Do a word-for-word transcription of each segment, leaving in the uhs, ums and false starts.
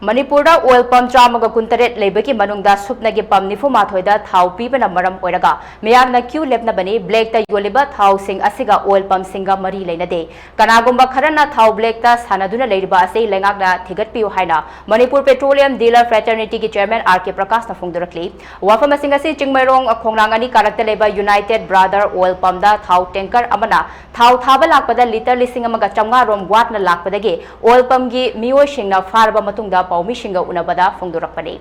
ꯃꯅꯤꯄꯨꯔꯗ oil pump ꯆꯥꯝꯃꯒ ꯀꯨꯟꯇꯔꯦꯠ ꯂꯩꯕꯒꯤ ꯃꯅꯨꯡꯗ ꯁꯨꯞꯅꯒꯤ ꯄꯝ ꯅꯤꯐꯨ ꯃꯥꯊꯣꯏꯗ ꯊꯥꯎ ꯄꯤꯕꯅ ꯃꯔꯝ ꯑꯣꯏꯔꯒ ꯃꯤꯌꯥꯝꯅ ꯀ꯭ꯌꯨ ꯂꯦꯞꯅꯕꯅꯤ꯫ ꯕ꯭ꯂꯦꯛꯇ ꯌꯣꯜꯂꯤꯕ ꯊꯥꯎꯁꯤꯡ ꯑꯁꯤꯒ ꯑꯣꯏꯜ ꯄꯝꯁꯤꯡꯒ ꯃꯔꯤ ꯂꯩꯅꯗꯦ꯫ ꯀꯅꯥꯒꯨꯝꯕ ꯈꯔꯅ ꯊꯥꯎ ꯕ꯭ꯂꯦꯛꯇ ꯁꯥꯟꯅꯗꯨꯅ ꯂꯩꯔꯤꯕ ꯑꯁꯤ ꯂꯩꯉꯥꯛꯅ ꯊꯤꯒꯠꯄꯤꯌꯨ ꯍꯥꯏꯅ ꯃꯅꯤꯄꯨꯔ ꯄꯦꯇ꯭ꯔꯣꯂꯤꯌꯝ ꯗꯤꯂꯔ ꯐ꯭ꯔꯦꯇꯔꯅꯤꯇꯤꯒꯤ ꯆꯦꯌꯔꯃꯦꯟ ꯑꯥꯔ ꯀꯦ ꯄ꯭ꯔꯀꯥꯁꯅ ꯐꯣꯡꯗꯣꯔꯛꯂꯤ꯫ ꯋꯥꯐꯝ ꯑꯁꯤꯡ ꯑꯁꯤ ꯆꯤꯡꯃꯩꯔꯣꯡ ꯈꯣꯡꯅꯥꯡ ꯑꯅꯤ ꯀꯥꯔꯛꯇ ꯂꯩꯕ ꯌꯨꯅꯥꯏꯇꯦꯗ ꯕ꯭ꯔꯥꯗꯔ ꯑꯣꯏꯜ ꯄꯝꯗ ꯊꯥꯎ ꯇꯦꯡꯀꯔ ꯑꯃꯅ ꯊꯥꯎ ꯊꯥꯕ ꯂꯥꯛꯄꯗ ꯂꯤꯇꯔ ꯂꯤꯁꯤꯡ ꯑꯃꯒ ꯆꯥꯝꯃꯉꯥ ꯔꯣꯝ ꯋꯥꯠꯅ ꯂꯥꯛꯄꯗꯒꯤ ꯑꯣꯏꯜ ꯄꯝꯒꯤ ꯃꯤꯑꯣꯏꯁꯤꯡꯅ ꯐꯥꯔꯕ ꯃꯇꯨꯡꯗ ꯄꯥꯎꯃꯤꯁꯤꯡꯒ ꯎꯅꯕꯗ ꯐꯣꯡꯗꯣꯔꯛꯄꯅꯤ꯫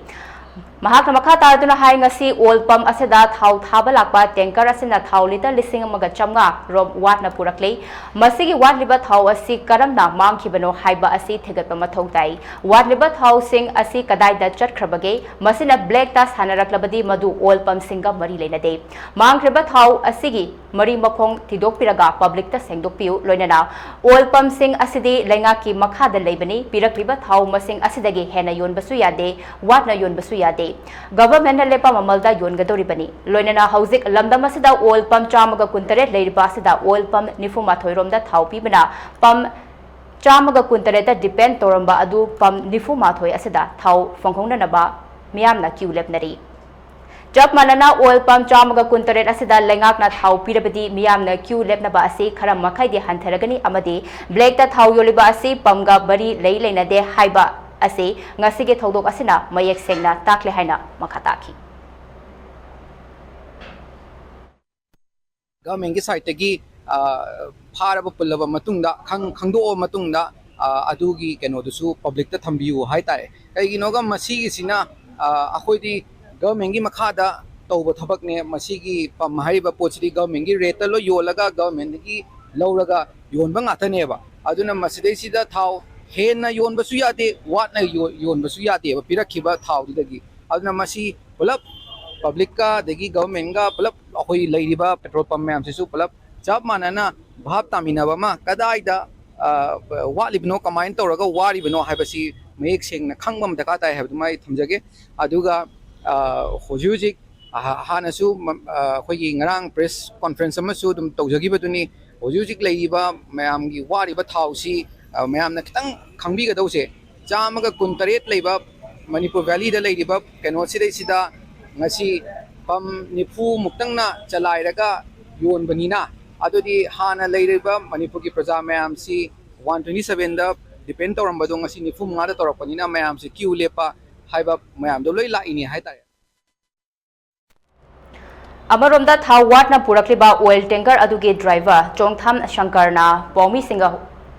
ꯃꯍꯥꯛꯅ ꯃꯈꯥ ꯇꯥꯔꯗꯨꯅ ꯍꯥꯏ, ꯉꯁꯤ ꯑꯣꯏꯜ ꯄꯝ ꯑꯁꯤꯗ ꯊꯥꯎ ꯊꯥꯕ ꯂꯥꯛꯄ ꯇꯦꯡꯀꯔ ꯑꯁꯤꯅ ꯊꯥꯎ ꯂꯤꯇꯔ ꯂꯤꯁꯤꯡ ꯑꯃꯒ ꯆꯥꯝꯃꯉꯥ ꯔꯣꯝ ꯋꯥꯠꯅ ꯄꯨꯔꯛꯂꯤ꯫ ꯃꯁꯤꯒꯤ ꯋꯥꯠꯂꯤꯕ ꯊꯥꯎ ꯑꯁꯤ ꯀꯔꯝꯅ ꯃꯥꯡꯈꯤꯕꯅꯣ ꯍꯥꯏꯕ ꯑꯁꯤ ꯊꯤꯒꯠꯄ ꯃꯊꯧ ꯇꯥꯏ꯫ ꯋꯥꯠꯂꯤꯕ ꯊꯥꯎꯁꯤꯡ ꯑꯁꯤ ꯀꯗꯥꯏꯗ ꯆꯠꯈ꯭ꯔꯕꯒꯦ? ꯃꯁꯤꯅ ꯕ꯭ꯂꯦꯛꯇ ꯁꯥꯟꯅꯔꯛꯂꯕꯗꯤ ꯃꯗꯨ ꯑꯣꯏꯜ ꯄꯝꯁꯤꯡꯒ ꯃꯔꯤ ꯂꯩꯅꯗꯦ꯫ ꯃꯥꯡꯈ꯭ꯔꯤꯕ ꯊꯥꯎ ꯑꯁꯤꯒꯤ ꯃꯔꯤ ꯃꯈꯣꯡ ꯊꯤꯗꯣꯛꯄꯤꯔꯒ ꯄꯕ꯭ꯂꯤꯛꯇ ꯁꯦꯡꯗꯣꯛꯄꯤꯌꯨ꯫ ꯂꯣꯏꯅꯅ ꯑꯣꯏꯜ ꯄꯝꯁꯤꯡ ꯑꯁꯤꯗꯤ ꯂꯩꯉꯥꯛꯀꯤ ꯃꯈꯥꯗ ꯂꯩꯕꯅꯤ꯫ ꯄꯤꯔꯛꯂꯤꯕ ꯊꯥꯎ ꯃꯁꯤꯡ ꯑꯁꯤꯗꯒꯤ ꯍꯦꯟꯅ ꯌꯣꯟꯕꯁꯨ ꯌꯥꯗꯦ, ꯋꯥꯠꯅ ꯌꯣꯟꯕꯁꯨ ꯌꯥꯗꯦ꯫ ꯒꯚꯔꯟꯃꯦꯟꯠꯅ ꯂꯦꯞꯄ ꯃꯃꯜꯗ ꯌꯣꯟꯒꯗꯧꯔꯤꯕꯅꯤ꯫ ꯂꯣꯏꯅꯅ ꯍꯧꯖꯤꯛ ꯂꯝꯗꯝ ꯑꯁꯤꯗ ꯑꯣꯏꯜ ꯄꯝ ꯆꯥꯝꯃꯒ ꯀꯨꯟꯇꯔꯦꯠ ꯂꯩꯔꯤꯕ ꯑꯁꯤꯗ ꯑꯣꯏꯜ ꯄꯝ ꯅꯤꯐꯨ ꯃꯥꯊꯣꯏ ꯔꯣꯝꯗ ꯊꯥꯎ ꯄꯤꯕꯅ ꯄꯝ ꯆꯥꯝꯃꯒ ꯀꯨꯟꯇꯔꯦꯠꯇ ꯗꯤꯄꯦꯟ ꯇꯧꯔꯝꯕ ꯑꯗꯨ ꯄꯝ ꯅꯤꯐꯨ ꯃꯥꯊꯣꯏ ꯑꯁꯤꯗ ꯊꯥꯎ ꯐꯪꯍꯧꯅꯅꯕ ꯃꯤꯌꯥꯝꯅ ꯀ꯭ꯌꯨ ꯂꯦꯞꯅꯔꯤ꯫ ꯆꯞ ꯃꯥꯟꯅꯅ ꯑꯣꯏꯜ ꯄꯝ ꯆꯥꯝꯃꯒ ꯀꯨꯟꯇꯔꯦꯠ ꯑꯁꯤꯗ ꯂꯩꯉꯥꯛꯅ ꯊꯥꯎ ꯄꯤꯔꯕꯗꯤ ꯃꯤꯌꯥꯝꯅ ꯀ꯭ꯌꯨ ꯂꯦꯞꯅꯕ ꯑꯁꯤ ꯈꯔ ꯃꯈꯩꯗꯤ ꯍꯟꯊꯔꯒꯅꯤ ꯑꯃꯗꯤ ꯕ꯭ꯂꯦꯛꯇ ꯊꯥꯎ ꯌꯣꯜꯂꯤꯕ ꯑꯁꯤ ꯄꯝꯒ ꯃꯔꯤ ꯂꯩ ꯂꯩꯅꯗꯦ ꯍꯥꯏꯕ ꯑꯁꯤ ꯉꯁꯤꯒꯤ ꯊꯧꯗꯣꯛ ꯑꯁꯤꯅ ꯃꯌꯦꯛ ꯁꯦꯡꯅ ꯇꯥꯛꯂꯦ ꯍꯥꯏꯅ ꯃꯈꯥ ꯇꯥꯈꯤ꯫ ꯒꯚꯔꯟꯃꯦꯟꯠꯀꯤ ꯁꯥꯏꯠꯇꯒꯤ, ꯑ, ꯐꯥꯔꯕ ꯄꯨꯜꯂꯕ ꯃꯇꯨꯡꯗ, ꯈꯪ-, ꯈꯪꯗꯣꯛꯑꯕ ꯃꯇꯨꯡꯗ, ꯑ, ꯑꯗꯨꯒꯤ ꯀꯩꯅꯣꯗꯨꯁꯨ ꯄꯕ꯭ꯂꯤꯛꯇ ꯊꯝꯕꯤꯌꯨ ꯍꯥꯏꯇꯥꯔꯦ꯫ ꯀꯩꯒꯤꯅꯣꯒ ꯃꯁꯤꯒꯤꯁꯤꯅ, ꯑ, ꯑꯩꯈꯣꯏꯗꯤ ꯒꯚꯔꯟꯃꯦꯟꯠꯀꯤ ꯃꯈꯥꯗ ꯇꯧꯕ ꯊꯕꯛꯅꯦ꯫ ꯃꯁꯤꯒꯤ ꯄꯝ ꯍꯥꯏꯔꯤꯕ ꯄꯣꯠꯁꯤꯗꯤ ꯒꯚꯔꯟꯃꯦꯟꯠꯀꯤ ꯔꯦꯠꯇ ꯂꯣꯏ ꯌꯣꯜꯂꯒ ꯒꯚꯔꯟꯃꯦꯟꯠꯇꯒꯤ ꯂꯧꯔꯒ ꯌꯣꯟꯕ ꯉꯥꯛꯇꯅꯦꯕ꯫ ꯑꯗꯨꯅ ꯃꯁꯤꯗꯩꯁꯤꯗ ꯊꯥꯎ ꯍꯦꯟꯅ ꯌꯣꯟꯕꯁꯨ ꯌꯥꯗꯦ, ꯋꯥꯠꯅ ꯌꯣ-, ꯌꯣꯟꯕꯁꯨ ꯌꯥꯗꯦꯕ ꯄꯤꯔꯛꯈꯤꯕ ꯊꯥꯎꯗꯨꯗꯒꯤ꯫ ꯑꯗꯨꯅ ꯃꯁꯤ ꯄꯨꯂꯞ ꯄꯕ꯭ꯂꯤꯛꯀ ꯑꯗꯒꯤ ꯒꯚꯔꯟꯃꯦꯟꯠꯀ ꯄꯨꯂꯞ ꯑꯩꯈꯣꯏ ꯂꯩꯔꯤꯕ ꯄꯦꯇ꯭ꯔꯣꯜ ꯄꯝ ꯃꯌꯥꯝꯁꯤꯁꯨ ꯄꯨꯂꯞ ꯆꯞ ꯃꯥꯟꯅꯅ ꯚꯥꯞ ꯇꯥꯃꯤꯟꯅꯕ ꯑꯃ, ꯀꯗꯥꯏꯗ, ꯑ, ꯋꯥꯠꯂꯤꯕꯅꯣ, ꯀꯃꯥꯏꯅ ꯇꯧꯔꯒ ꯋꯥꯔꯤꯕꯅꯣ ꯍꯥꯏꯕꯁꯤ ꯃꯌꯦꯛ ꯁꯦꯡꯅ ꯈꯪꯕ ꯑꯃ ꯗꯔꯀꯥꯔ ꯇꯥꯏ ꯍꯥꯏꯕꯗꯨꯃ ꯑꯩ ꯊꯝꯖꯒꯦ꯫ ꯑꯗꯨꯒ, ꯑ, ꯍꯧꯖꯤꯛ ꯍꯧꯖꯤꯛ, ꯑ, ꯍꯥꯟꯅꯁꯨ ꯃ-, ꯑ, ꯑꯩꯈꯣꯏꯒꯤ ꯉꯔꯥꯡ ꯄ꯭ꯔꯦꯁ ꯀꯣꯟꯐ꯭ꯔꯦꯟꯁ ꯑꯃꯁꯨ ꯑꯗꯨꯝ ꯇꯧꯖꯈꯤꯕꯗꯨꯅꯤ꯫ ꯍꯧꯖꯤꯛ ꯍꯧꯖꯤꯛ ꯂꯩꯔꯤꯕ ꯃꯌꯥꯝꯒꯤ ꯋꯥꯔꯤꯕ ꯊꯥꯎꯁꯤ, ꯑ, ꯃꯌꯥꯝꯅ ꯈꯤꯇꯪ ꯈꯪꯕꯤꯒꯗꯧꯁꯦ, ꯆꯥꯝꯃꯒ ꯀꯨꯟꯇꯔꯦꯠ ꯂꯩꯕ ꯃꯅꯤꯄꯨꯔ ꯚꯦꯂꯤꯗ ꯂꯩꯔꯤꯕ ꯀꯩꯅꯣꯁꯤꯗꯩꯁꯤꯗ ꯉꯁꯤ ꯄꯝ ꯅꯤꯐꯨ ꯃꯨꯛꯇꯪꯅ ꯆꯂꯥꯏꯔꯒ ꯌꯣꯟꯕꯅꯤꯅ, ꯑꯗꯨꯗꯤ ꯍꯥꯟꯅ ꯂꯩꯔꯤꯕ ꯃꯅꯤꯄꯨꯔꯒꯤ ꯄ꯭ꯔꯖꯥ ꯃꯌꯥꯝꯁꯤ ꯋꯥꯟ ꯇ꯭ꯋꯦꯟꯇꯤ ꯁꯚꯦꯟꯗ ꯗꯤꯄꯦꯟ ꯇꯧꯔꯝꯕꯗꯣ ꯉꯁꯤ ꯅꯤꯐꯨ ꯃꯉꯥꯗ ꯇꯧꯔꯛꯄꯅꯤꯅ ꯃꯌꯥꯝꯁꯤ ꯀ꯭ꯌꯨ ꯂꯦꯞꯄ ꯍꯥꯏꯕ ꯃꯌꯥꯝꯗꯣ ꯂꯣꯏ ꯂꯥꯛꯏꯅꯦ ꯍꯥꯏꯇꯥꯔꯦ꯫ ꯑꯃꯔꯣꯝꯗ ꯊꯥꯎ ꯋꯥꯠꯅ ꯄꯨꯔꯛꯂꯤꯕ ꯑꯣꯏꯜ ꯇꯦꯡꯀꯔ ꯑꯗꯨꯒꯤ ꯗ꯭ꯔꯥꯏꯚꯔ ꯆꯣꯡꯊꯥꯝ ꯁꯪꯀꯔꯅ ꯄꯥꯎꯃꯤꯁꯤꯡꯒ,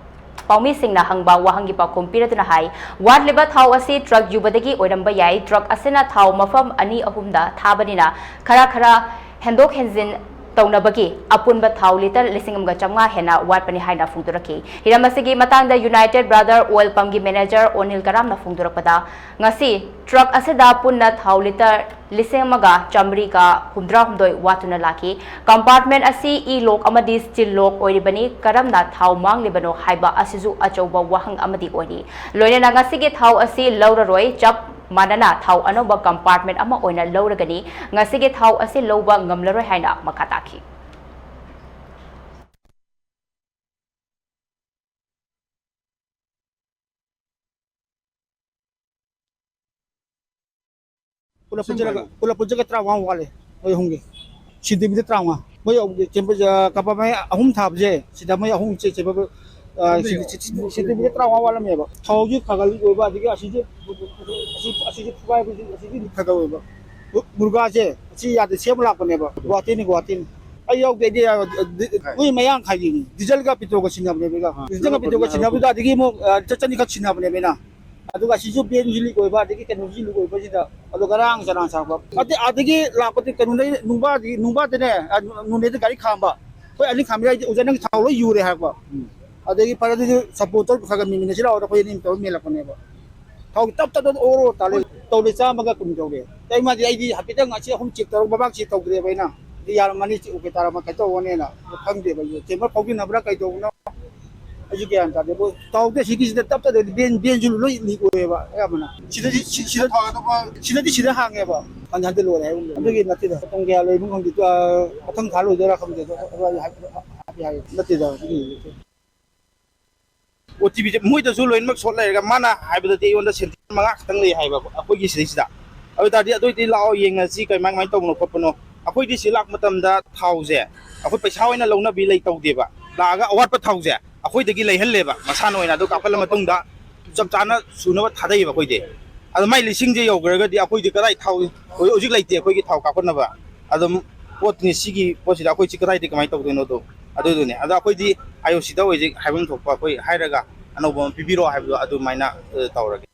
ꯄꯥꯎꯃꯤꯁꯤꯡꯅ ꯍꯪꯕ ꯋꯥꯍꯪꯒꯤ ꯄꯥꯎꯈꯨꯝ ꯄꯤꯔꯗꯨꯅ ꯍꯥꯏ, ꯋꯥꯠꯂꯤꯕ ꯊꯥꯎ ꯑꯁꯤ ꯇ꯭ꯔꯛ ꯌꯨꯕꯗꯒꯤ ꯑꯣꯏꯔꯝꯕ ꯌꯥꯏ꯫ ꯇ꯭ꯔꯛ ꯑꯁꯤꯅ ꯊꯥꯎ ꯃꯐꯝ ꯑꯅꯤ ꯑꯍꯨꯝꯗ ꯊꯥꯕꯅꯤꯅ ꯈꯔ ꯈꯔ ꯍꯦꯟꯗꯣꯛ ꯍꯦꯟꯖꯤꯟ ꯇꯧꯅꯕꯒꯤ ꯑꯄꯨꯟꯕ ꯊꯥꯎ ꯂꯤꯇꯔ ꯂꯤꯁꯤꯡ ꯑꯃꯒ ꯆꯥꯝꯃꯉꯥ ꯍꯦꯟꯅ ꯋꯥꯠꯄꯅꯤ ꯍꯥꯏꯅ ꯐꯣꯡꯗꯣꯔꯛꯈꯤ꯫ ꯍꯤꯔꯝ ꯑꯁꯤꯒꯤ ꯃꯇꯥꯡꯗ ꯌꯨꯅꯥꯏꯇꯦꯠ ꯕ꯭ꯔꯥꯗꯔ ꯑꯣꯏꯜ ꯄꯝꯒꯤ ꯃꯦꯅꯦꯖꯔ ꯑꯣꯅꯤꯜ ꯀꯔꯥꯝꯅ ꯐꯣꯡꯗꯣꯔꯛꯄꯗ, ꯉꯁꯤ ꯇ꯭ꯔꯛ ꯑꯁꯤꯗ ꯄꯨꯟꯅ ꯊꯥꯎ ꯂꯤꯇꯔ ꯂꯤꯁꯤꯡ ꯑꯃꯒ ꯆꯥꯃꯔꯤꯒ ꯍꯨꯝꯗ꯭ꯔꯥꯍꯨꯝꯗꯣꯏ ꯋꯥꯠꯇꯨꯅ ꯂꯥꯛꯈꯤ꯫ ꯀꯝꯄꯥꯔꯠꯃꯦꯟ ꯑꯁꯤ ꯏ ꯂꯣꯛ ꯑꯃꯗꯤ ꯁ꯭ꯇꯤꯜ ꯂꯣꯛ ꯑꯣꯏꯔꯤꯕꯅꯤ꯫ ꯀꯔꯝꯅ ꯊꯥꯎ ꯃꯥꯡꯂꯤꯕꯅꯣ ꯍꯥꯏꯕ ꯑꯁꯤꯁꯨ ꯑꯆꯧꯕ ꯋꯥꯍꯪ ꯑꯃꯗꯤ ꯑꯣꯏꯔꯤ꯫ ꯂꯣꯏꯅꯅ ꯉꯁꯤꯒꯤ ꯊꯥꯎ ꯑꯁꯤ ꯂꯧꯔꯔꯣꯏ, ꯆꯞ ꯃꯥꯟꯅꯅ ꯊꯥꯎ ꯑꯅꯧꯕ ꯀꯝꯄꯥꯔꯠꯃꯦꯟ ꯑꯃ ꯑꯣꯏꯅ ꯂꯧꯔꯒꯅꯤ꯫ ꯉꯁꯤꯒꯤ ꯊꯥꯎ ꯑꯁꯤ ꯂꯧꯕ ꯉꯝꯂꯔꯣꯏ ꯍꯥꯏꯅ ꯃꯈꯥ ꯇꯥꯈꯤ꯫ ꯄꯨꯂꯞ ꯄꯨꯟꯁꯤꯜꯂꯒ, ꯄꯨꯂꯞ ꯄꯨꯟꯁꯤꯜꯂꯒ ꯇꯔꯥꯃꯉꯥ ꯋꯥꯠꯂꯦ, ꯃꯣꯏ ꯑꯍꯨꯝꯒꯤ꯫ ꯁꯤꯟꯗꯕꯤꯗ ꯇꯔꯥꯃꯉꯥ꯫ ꯃꯣꯏ ꯑꯍꯨꯝꯒꯤ ꯆꯦꯟꯕ, ꯑ, ꯀꯝꯄꯥꯔꯠꯃꯦꯟ ꯑꯍꯨꯝ ꯊꯥꯕꯁꯦ, ꯁꯤꯗ ꯃꯣꯏ ꯑꯍꯨꯝ ꯆꯦ-, ꯆꯦꯟꯕ, ꯑ, ꯁꯤ-, ꯁꯤ-, ꯁꯤ-, ꯁꯤꯟꯗꯕꯤꯗ ꯇꯔꯥꯃꯉꯥ ꯋꯥꯠꯂꯝꯃꯦꯕ꯫ ꯊꯥꯎꯁꯤ ꯈꯔ ꯈꯔ ꯂꯤꯛ ꯑꯣꯏꯕ, ꯑꯗꯒꯤ ꯑꯁꯤꯁꯦ, ꯑꯁꯤ, ꯑꯁꯤꯁꯦ ꯊꯨꯒꯥꯏꯕꯁꯤ, ꯑꯁꯤꯁꯦ ꯈꯔ ꯈꯔ ꯑꯣꯏꯕ꯫ ꯃꯨ-, ꯃꯨꯔꯒꯥꯁꯦ, ꯑꯁꯤ ꯌꯥꯗꯦ, ꯁꯦꯝꯕ ꯂꯥꯛꯄꯅꯦꯕ꯫ ꯒꯨꯍꯥꯇꯤꯅꯤ, ꯒꯨꯍꯥꯇꯤꯅꯤ꯫ ꯑꯩ ꯌꯥꯎꯗꯦ, ꯑꯩꯗꯤ, ꯑ, ꯗꯤ-, ꯃꯣꯏ ꯃꯌꯥꯡ ꯈꯥꯏꯒꯤꯅꯤ꯫ ꯗꯤꯖꯜꯒ ꯄꯦꯇ꯭ꯔꯣꯜꯒ ꯁꯤꯟꯅꯕꯅꯦꯕ ꯑꯩꯒ꯫ ꯑꯥ, ꯗꯤꯖꯜꯒ ꯄꯦꯇ꯭ꯔꯣꯜꯒ ꯁꯤꯟꯅꯕꯗꯨꯗ, ꯑꯗꯒꯤ ꯑꯃꯨꯛ, ꯑ, ꯆ-, ꯆꯅꯤꯈꯛ ꯁꯤꯟꯅꯕꯅꯦꯕ ꯑꯩꯅ꯫ ꯑꯗꯨꯒ ꯑꯁꯤꯁꯨ ꯕꯦꯟꯁꯨ ꯂꯤꯛ ꯑꯣꯏꯕ, ꯑꯗꯒꯤ ꯀꯩꯅꯣꯁꯨ ꯂꯤꯛ ꯑꯣꯏꯕꯁꯤꯗ, ꯑꯗꯣ ꯉꯔꯥꯡ ꯆꯔꯥꯡ ꯁꯥꯡꯕ꯫ ꯑꯗꯩ ꯑꯗꯒꯤ ꯂꯥꯛꯄꯗꯤ ꯀꯩꯅꯣꯗꯒꯤ ꯅꯨꯡꯕꯥꯗꯒꯤ, ꯅꯨꯡꯕꯥꯗꯅꯦ, ꯑ, ꯅꯣꯅꯦꯗ ꯒꯥꯔꯤ ꯈꯥꯝꯕ꯫ ꯑꯩꯈꯣꯏ ꯑꯅꯤ ꯈꯥꯝꯃꯤ ꯍꯥꯏꯗꯤ, "ꯑꯣꯖꯥ, ꯅꯪꯒꯤ ꯊꯥꯎ ꯂꯣꯏ ꯌꯨꯔꯦ" ꯍꯥꯏꯔꯛꯄ꯫ ꯎꯝ꯫ ꯑꯗꯒꯤ ꯐꯔꯦ ꯑꯗꯨꯗꯤ ꯁꯞꯄꯣꯔꯠ ꯇꯧꯔ ꯈꯔ ꯈꯔ ꯃꯤꯃꯤꯟꯅꯁꯤ ꯂꯥꯛꯑꯣꯗ ꯑꯩꯈꯣꯏ ꯑꯅꯤ ꯇꯧꯔ ꯃꯦꯜꯂꯛꯄꯅꯦꯕ꯫ ꯊꯥꯎ ꯇꯞ ꯇꯞ ꯇꯞ ꯑꯣꯔꯣ ꯇꯥꯜꯂꯦ꯫ ꯇꯧꯔꯦ, ꯆꯥꯝꯃꯒ ꯀꯨꯟ ꯇꯧꯔꯦ꯫ ꯑꯩ ꯃꯥꯗꯤ ꯑꯩꯗꯤ ꯍꯥꯏꯐꯦꯠꯇꯪ ꯉꯁꯤ ꯑꯍꯨꯝ ꯆꯦꯛ ꯇꯧꯔꯒ ꯃꯃꯥꯡ ꯆꯦꯛ ꯇꯧꯗ꯭ꯔꯦꯕ ꯑꯩꯅ꯫ ꯑꯗꯨ ꯌꯥꯔꯝꯃꯅꯤ, ꯆꯦꯛ ꯑꯣꯀꯦ ꯇꯥꯔꯝꯃ ꯀꯩꯅꯣ ꯇꯧꯔꯝꯃꯅꯦꯅ꯫ ꯑꯗꯨ ꯈꯪꯗꯦꯕ ꯑꯩꯁꯨ꯫ ꯇꯦꯝꯄꯔ ꯐꯥꯎꯖꯤꯟꯅꯕ꯭ꯔꯥ ꯀꯩꯗꯧꯕꯅꯣ? ꯑꯩꯁꯨ ꯒ꯭ꯌꯥꯟ ꯇꯥꯗꯦ꯫ ꯃꯣꯏ ꯊꯥꯎꯗꯤ ꯑꯁꯤꯒꯤꯁꯤꯗ ꯇꯞ ꯇꯞꯅ ꯕꯦꯟ, ꯕꯦꯟꯁꯨ ꯂꯣꯏ ꯂꯤꯛ ꯑꯣꯏꯌꯦꯕ ꯑꯌꯥꯝꯕꯅ꯫ ꯁꯤꯗꯗꯤ, ꯁꯤ-, ꯁꯤꯗ, ꯁꯤꯗꯗꯤ ꯁꯤꯗ ꯍꯥꯡꯉꯦꯕ꯫ ꯍꯟ-, ꯍꯟꯗꯛ ꯂꯣꯏꯔꯦ ꯍꯥꯏꯕ꯫ ꯑꯗꯨꯒꯤ ꯅꯠꯇꯦꯗ꯫ ꯃꯇꯝ ꯀꯌꯥ ꯂꯩꯕꯅꯣ ꯈꯪꯗꯦ꯫ ꯑ, ꯃꯊꯪ ꯊꯥ ꯂꯣꯏꯗꯣꯏꯔꯥ ꯈꯪꯗꯦ꯫ ꯑꯗꯣ ꯍꯥꯏ-, ꯍꯥꯏ-, ꯍꯥꯏ-, ꯅꯠꯇꯦꯗ꯫ ꯑꯗꯨꯒꯤ ꯑꯣ ꯇꯤ ꯄꯤꯁꯦ ꯃꯣꯏꯗꯁꯨ ꯂꯣꯏꯅꯃꯛ ꯁꯣꯠ ꯂꯩꯔꯒ ꯃꯥꯅ ꯍꯥꯏꯕꯗꯗꯤ ꯑꯩꯉꯣꯟꯗ ꯁꯦꯟꯇꯤꯃꯤꯇꯔ ꯃꯉꯥ ꯈꯛꯇꯪ ꯂꯩ ꯍꯥꯏꯕ ꯑꯩꯈꯣꯏꯒꯤ ꯁꯤꯗꯩꯁꯤꯗ꯫ ꯑꯗꯨ ꯑꯣꯏ ꯇꯥꯔꯗꯤ ꯑꯗꯨ ꯑꯣꯏꯗꯤ ꯂꯥꯛꯑꯣ ꯌꯦꯡꯉꯁꯤ ꯀꯃꯥꯏ ꯀꯃꯥꯏꯅ ꯇꯧꯕꯅꯣ ꯈꯣꯠꯄꯅꯣ꯫ ꯑꯩꯈꯣꯏꯗꯤ ꯁꯤ ꯂꯥꯛꯄ ꯃꯇꯝꯗ ꯊꯥꯎꯁꯦ ꯑꯩꯈꯣꯏ ꯄꯩꯁꯥ ꯑꯣꯏꯅ ꯂꯧꯅꯕꯤ ꯂꯩ ꯇꯧꯗꯦꯕ꯫ ꯂꯥꯛꯑꯒ ꯑꯋꯥꯠꯄ ꯊꯥꯎꯁꯦ ꯑꯩꯈꯣꯏꯗꯒꯤ ꯂꯩꯍꯜꯂꯦꯕ, ꯃꯁꯥꯅ ꯑꯣꯏꯅ ꯑꯗꯨ ꯀꯥꯞꯍꯜꯂ ꯃꯇꯨꯡꯗ ꯆꯞ ꯆꯥꯅ ꯁꯨꯅꯕ ꯊꯥꯗꯩꯌꯦꯕ ꯑꯩꯈꯣꯏꯗꯤ꯫ ꯑꯗꯣ ꯃꯥꯏ ꯂꯤꯁꯤꯡꯁꯦ ꯌꯧꯈ꯭ꯔꯒꯗꯤ ꯑꯩꯈꯣꯏꯗꯤ ꯀꯗꯥꯏ ꯊꯥꯎ ꯍꯧꯖꯤꯛ ꯍꯧꯖꯤꯛ ꯂꯩꯇꯦ ꯑꯩꯈꯣꯏꯒꯤ ꯊꯥꯎ ꯀꯥꯞꯈꯠꯅꯕ꯫ ꯑꯗꯨꯝ ꯄꯣꯠꯅꯤ ꯁꯤꯒꯤ ꯄꯣꯠꯁꯤꯗ ꯑꯩꯈꯣꯏ ꯁꯤ ꯀꯗꯥꯏꯗꯒꯤ ꯀꯃꯥꯏꯅ ꯇꯧꯗꯣꯏꯅꯣ ꯑꯗꯣ ꯑꯗꯨꯗꯨꯅꯦ꯫ ꯑꯗꯣ ꯑꯩꯈꯣꯏꯗꯤ ꯑꯥꯏ ꯑꯣ ꯁꯤꯗ ꯑꯣꯏꯖꯤꯛ ꯍꯥꯏꯐꯝ ꯊꯣꯛꯄ ꯑꯩꯈꯣꯏ ꯍꯥꯏꯔꯒ ꯑꯅꯧꯕ ꯑꯃ ꯄꯤꯕꯤꯔꯛꯑꯣ ꯍꯥꯏꯕꯗꯣ ꯑꯗꯨꯃꯥꯏꯅ ꯑ, ꯇꯧꯔꯒꯦ꯫